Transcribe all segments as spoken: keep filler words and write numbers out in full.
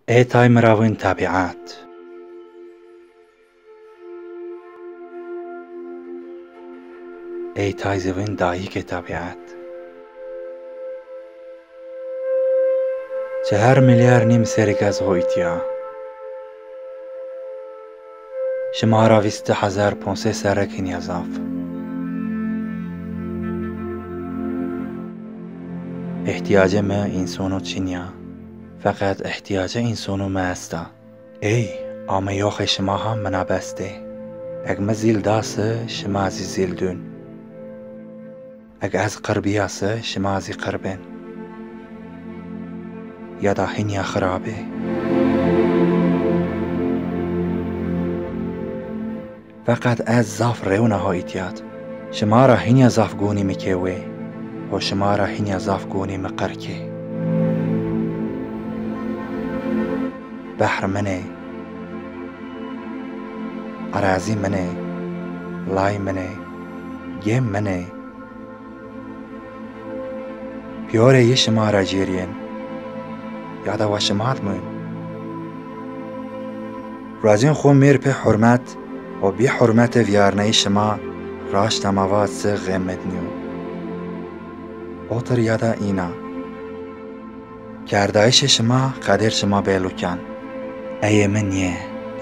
Ey tay miravên tebîet. Ey tay zî vîn dayîkê tebîet. Çehar milyar nîm serrî ke ez ho îtya. Şima ra vîst hezar ponc sey serrek hînî ya zaf. Îhtîyacê mi însono çin ya. Feqet îhtîyacê însono mi esta. Ey, ameyoxê şima ha mina bestê. Eg mi zîl da se, şima zî zîl dûn. Eg ez qir bîya se, şima zî qir bên. Ya da hînî ya xirabê. Feqet ez zaf rewna ho îtya d. Şima ra hînî ya zaf gonî mi kê wê. Ho şima ra hînî ya zaf gonî mi qir kê. Behr min ê. Erazî min ê. Lay min ê. Gêm min ê. Pîyorê yi şima ra cêrîyên, ya da wa şima d mûn? Ruecên xo mêr pê hurmet û bîhurmetê vîyarneyî şima raşta ma vat se xêmet nîyo. Otir ya da îna. Kerdayîşê şima qedêr şima bêlo ken. Ey ê mi nîyê,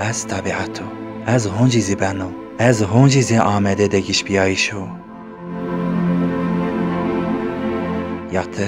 ez tebîet o. Ez honcî zî beno. Ez honcî zî amedê degîşbîyayîş o. Ya ti?